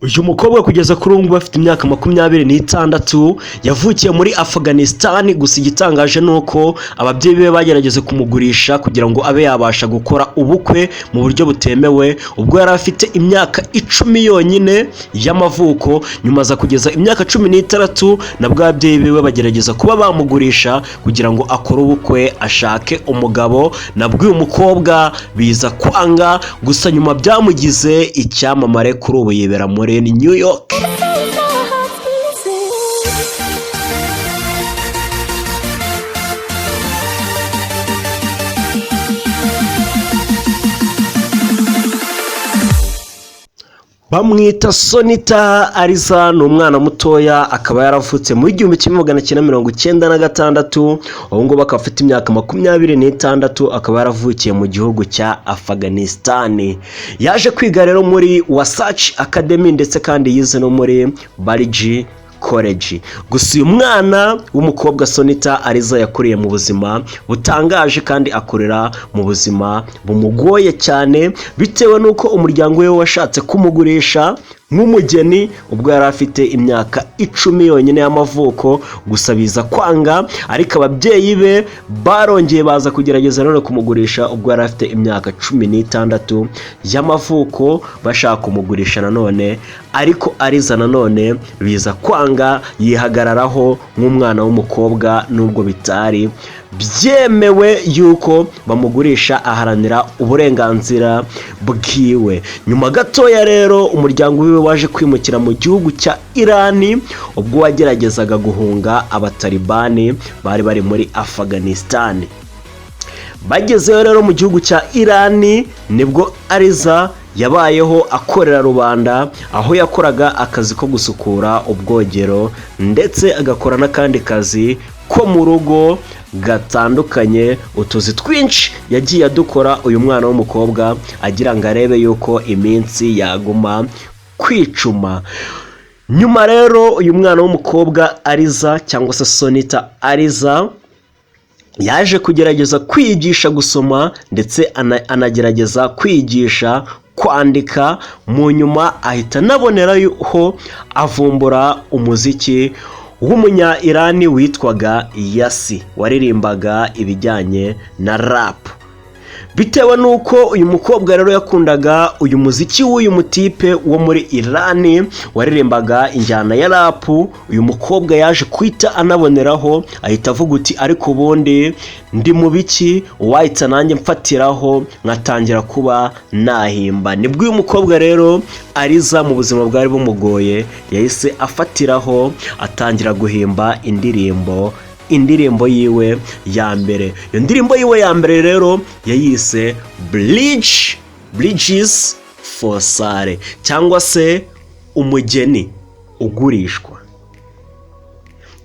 Uyu mukobwa kugeza kuri ubu ngubu afite imyaka 26, yavukiye muri Afghanistan. Gusa igitangaje ni uko ababyeyi be bagerageza kumugurisha kugira ngo abe yabasha gukora ubukwe mu buryo butemewe ubwo yari afite imyaka 10 yonyine y'amavuko. Nyuma aza kugeza imyaka 16, nabwo ababyeyi biwe bagerageza kuba bamugurisha kugira ngo akore ubukwe, ashake umugabo. Nabwo uyu mukobwa biza kwanga. Gusa nyuma byamugize icyamamare, kuri ubu yibera muri New York. My heart's missing. Bamwita Sonita Ariza, ni umwana mutoya, akaba yaravutse mu 1996. Ubu ngubu akaba afite imyaka 26, akaba yaravukiye mu gihugu cya Afghanistan. Yaje kwiga rero muri Wasatch Academy, ndetse kandi yize no muri Barji College. Gusa uyu mwana w'umukobwa Sonita Ariza yakuriye mu buzima butangaje kandi akorera mu buzima bumugoye cyane, bitewe n'uko umuryango we washatse kumugurisha nk'umugeni ubwo yari afite imyaka 10 yonyine y'amavuko. Gusa biza kwanga, ariko ababyeyi be barongeye baza kugerageza none kumugurisha ubwo yari afite imyaka 16 y'amavuko, bashaka kumugurisha nanone, ariko Ariza nanone biza kwanga, yihagararaho nk'umwana w'umukobwa nubwo bitari byemewe yuko bamugurisha, aharanira uburenganzira bwiwe. Nyuma gatoya rero umuryango wiwe waje kwimukira mu gihugu cya Irani ubwo wageragezaga guhunga Abatalibani bari bari muri Afghanistan. Bagezeyo rero mu gihugu cya Irani, nibwo Ariza yabayeho akorera rubanda, aho yakoraga akazi ko gusukura ubwogero, ndetse agakora n'akandi kazi ko mu rugo gatandukanye. Utuzi twinshi yagiye adukora uyu mwana w'umukobwa, agira ngo arebe yuko iminsi yaguma kwicuma. Nyuma rero uyu mwana w'umukobwa Ariza, cyangwa se Sonita Ariza, yaje kugerageza kwigisha gusoma, ndetse anagerageza kwigisha kwandika. Mu nyuma ahita anaboneraho avumbura umuziki w'umunya Irani witwaga Yasi, waririmbaga ibijyanye na rap. Bitewe n'uko uyu mukobwa rero yakundaga uyu muziki w'uyu mutipe wo muri Irani waririmbaga injyana ya rap, uyu mukobwa yaje kwita anaboneraho ahita avuga uti: "Ariko ubundi ndi mu biki? Wahita nanjye mfatiraho nkatangira kuba nahimba." Nibwo uyu mukobwa rero Ariza, mu buzima bwari bumugoye, yahise afatiraho atangira guhimba indirimbo yiwe ya mbere. Iyo ndirimbo yiwe ya mbere rero yayise Bridges for Sale, cyangwa se Umugeni Ugurishwa.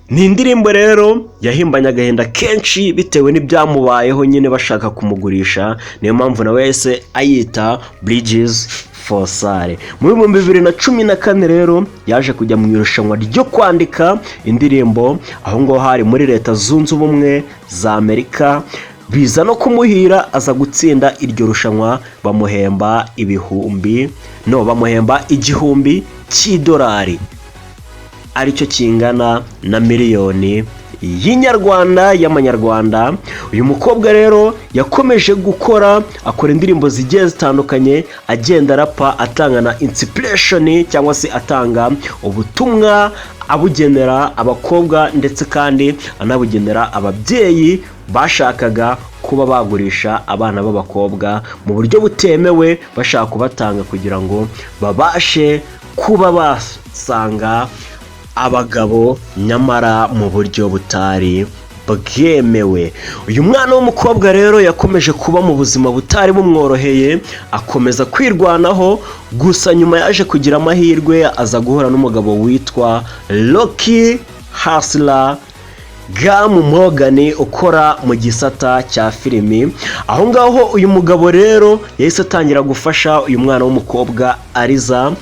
Ni indirimbo rero yahimbanye agahinda kenshi bitewe n'ibyamubayeho nyine bashaka kumugurisha, niyo mpamvu nawe yahise ayita Bridges for Sale. Mu 2014 rero yaje kujya mu irushanwa ryo kwandika indirimbo, aho ngaho hari muri Leta Zunze Ubumwe za Amerika, biza no kumuhira, aza gutsinda iryo rushanwa, bamuhemba ibihumbi, no bamuhemba $1000, aricyo kingana na miliyoni y'inyarwanda, y'amanyarwanda. Uyu mukobwa rero yakomeje gukora, akora indirimbo zigiye zitandukanye, agenda arapa, atanga na inspiration, cyangwa se atanga ubutumwa abugenera abakobwa, ndetse kandi anabugenera ababyeyi bashakaga kuba bagurisha abana b'abakobwa mu buryo butemewe, bashaka kubatanga kugira ngo babashe kuba basanga abagabo nyamara mu buryo butari bwemewe. Uyu mwana w'umukobwa rero yakomeje kuba mu buzima butari bumworoheye, akomeza kwirwanaho. Gusa nyuma yaje kugira amahirwe, aza guhura n'umugabo witwa Rocky Hustler Gamu Morgan, ukora mu gisata cya filimi aho ngaho. Uyu mugabo rero yahise atangira gufasha uyu mwana w'umukobwa Ariza.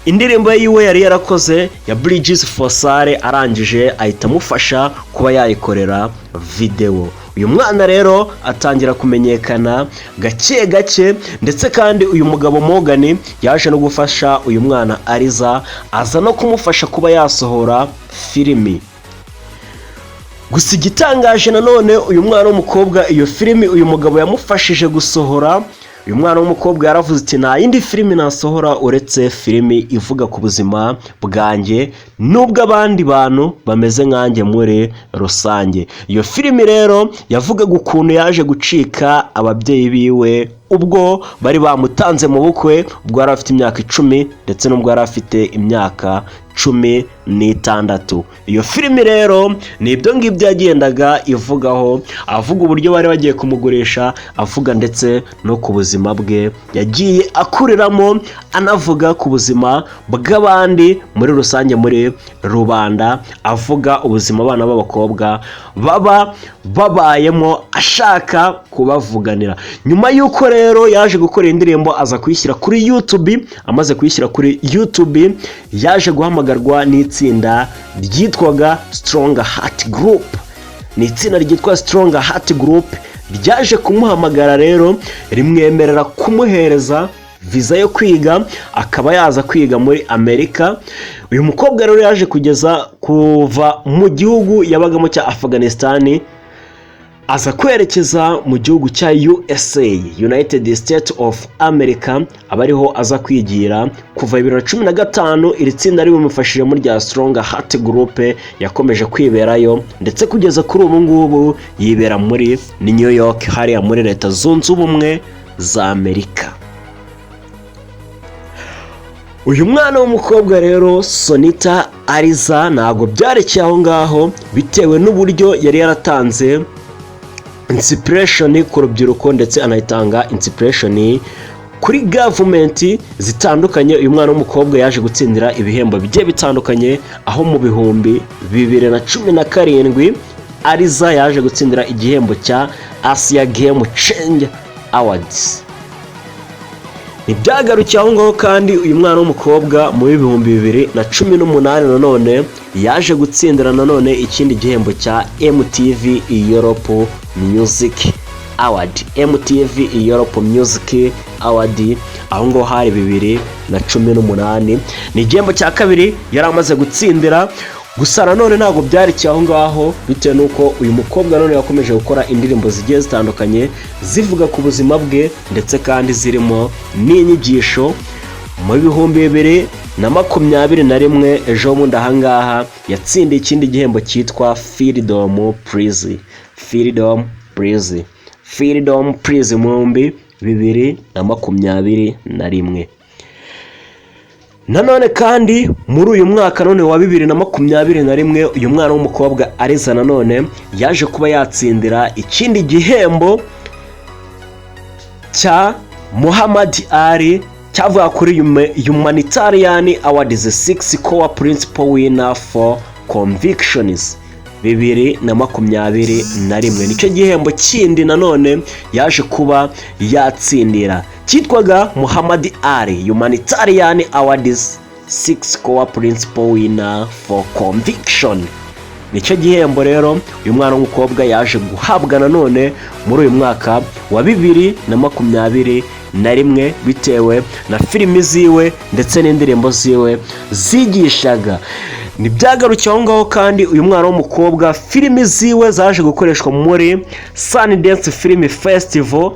Indirimbo yiwe yari yarakoze ya Bridges for Sale, arangije ahita amufasha kuba yayikorera videwo. Uyu mukobwa rero yaje kuba Uyu mwana rero atangira kumenyekana gake gake, ndetse kandi uyu mugabo Morgan yaje no gufasha uyu mwana Ariza, aza no kumufasha kuba yasohora filimi. Gusa igitangaje nanone, uyu mwana w'umukobwa, iyo filimi uyu mugabo yamufashije gusohora, uyu mwana w'umukobwa yaravuze ati: "Nta yindi filimi nasohora uretse filimi ivuga ku buzima bwanjye n'ubw'abandi bantu bameze nkanjye muri rusange." Iyo filimi rero yavugaga ukuntu yaje gucika ababyeyi biwe ubwo bari bamutanze mu bukwe, ubwo yari afite imyaka 10 ndetse n'ubwo yari afite imyaka 16. Iyo filimi rero ni ibyo ngibyo yagendaga ivugaho, avuga uburyo bari bagiye kumugurisha, avuga ndetse no ku buzima bwe yagiye akuriramo, anavuga ku buzima bw'abandi muri rusange, muri rubanda, avuga ubuzima abana b'abakobwa baba babayemo, ashaka kubavuganira. Nyuma y'uko rero yaje gukora indirimbo, aza kuyishyira kuri YouTube. Amaze kuyishyira kuri YouTube, yaje guhamagarwa n'itsinda ryitwaga Strong Heart Group. Ni itsinda ryitwa Strong Heart Group ryaje kumuhamagara rero, rimwemerera kumuhereza viza yo kwiga, akaba yaza kwiga muri Amerika. Uyu mukobwa rero yaje kugeza kuva mu gihugu yabagamo cya Afghanistan, aza kwerekeza mu gihugu cya USA, United States of America, aba ariho aza kwigira. Kuva 2015 iri tsinda ribimufashijemo rya Strong Heart Group, yakomeje kwiberayo, ndetse kugeza kuri ubu ngubu yibera muri New York, hariya muri Leta Zunze Ubumwe za Amerika. Uyu mwana w'umukobwa rero, Sonita Ariza, ntabwo byarekeye aho ngaho. Bitewe n'uburyo yari yaratanze inspiration ku rubyiruko, ndetse anayitanga inspiration kuri government zitandukanye, uyu mwana w'umukobwa yaje gutsindira ibihembo bigiye bitandukanye, aho mu 2017 Ariza yaje gutsindira igihembo cya Asia Game Change Awards. Ntibyagarukiye aho ngaho kandi, uyu mwana w'umukobwa mu 2018 nanone yaje gutsindira nanone ikindi gihembo cya MTV Europe Music Award, MTV Europe Music Award. Aho ngaho hari 2018, ni igihembo cya kabiri yari amaze gutsindira. Gusa nanone ntabwo byarekeye aho ngaho, bitewe n'uko uyu mukobwa nanone yakomeje gukora indirimbo zigiye zitandukanye zivuga ku buzima bwe, ndetse kandi zirimo n'inyigisho. Mu 2021, ejo bundi ahangaha, yatsindiye ikindi gihembo cyitwa Freedom Prize, Freedom Prize, Freedom Prize mu 2021. Nanone kandi muri uyu mwaka none wa 2021, uyu mwana w'umukobwa Ariza nanone yaje kuba yatsindira ikindi gihembo cya Muhammad Ali, cyavuga kuri Humanitarian Awards 6 Core Principle Winner for Convictions 2021. Nicyo gihembo kindi nanone yaje kuba yatsindira, cyitwaga Muhammad Ali Humanitarian Awards 6 Core Principle Winner for Conviction. Nicyo gihembo rero uyu mwana w'umukobwa yaje guhabwa nanone muri uyu mwaka wa 2021, bitewe na filimi ziwe ndetse n'indirimbo ziwe zigishaga. Ntibyagarukiye aho ngaho kandi, uyu mwana w'umukobwa filimi ziwe zaje gukoreshwa muri Sundance Film Festival.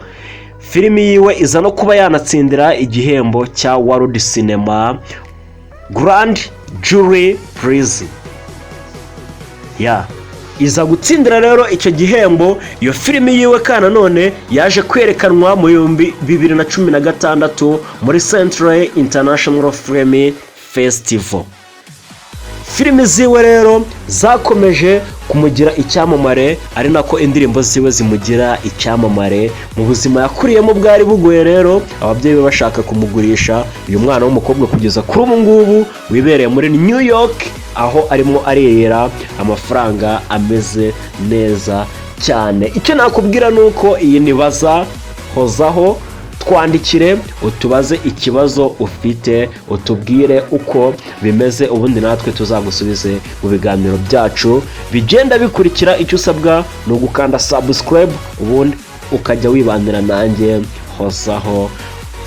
Filimi yiwe iza no kuba yanatsindira igihembo cya World Cinema Grand Jury Prize. Ya iza gutsindira rero icyo gihembo. Iyo filimi yiwe kandi nanone yaje kwerekanwa mu 2016 muri Central International Film Festival. Filimi ziwe rero zakomeje kumugira icyamamare, ari nako indirimbo ziwe zimugira icyamamare. Mu buzima yakuriyemo bwari bugoye rero, ababyeyi be bashaka kumugurisha, uyu mwana w'umukobwa kugeza kuri ubu ngubu wibereye muri New York, aho arimo aririra amafaranga ameze neza cyane. Icyo nakubwira ni uko iyi ni Baza Hozaho. Twandikire, utubaze ikibazo ufite, utubwire uko bimeze, ubundi natwe tuzagusubize mu biganiro byacu bigenda bikurikira. Icyo usabwa ni ugukanda subscribe, ubundi ukajya wibanira nanjye Hozaho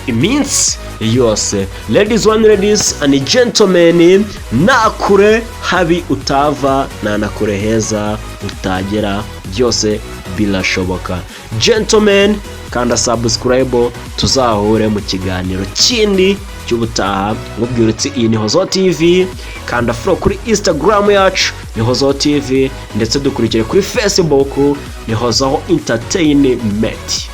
iminsi yose. Ladies one, ladies and gentlemen, nta kure habi utava, nta na kure heza utagera, byose birashoboka. Gentlemen, kanda subscribe, tuzahure mu kiganiro kindi cy'ubutaha. Nkubwira uti iyi ni Hozo TV. Kanda follow kuri Instagram yacu ni Hozo TV, ndetse dukurikire kuri Facebook ni Hozaho Entertainment.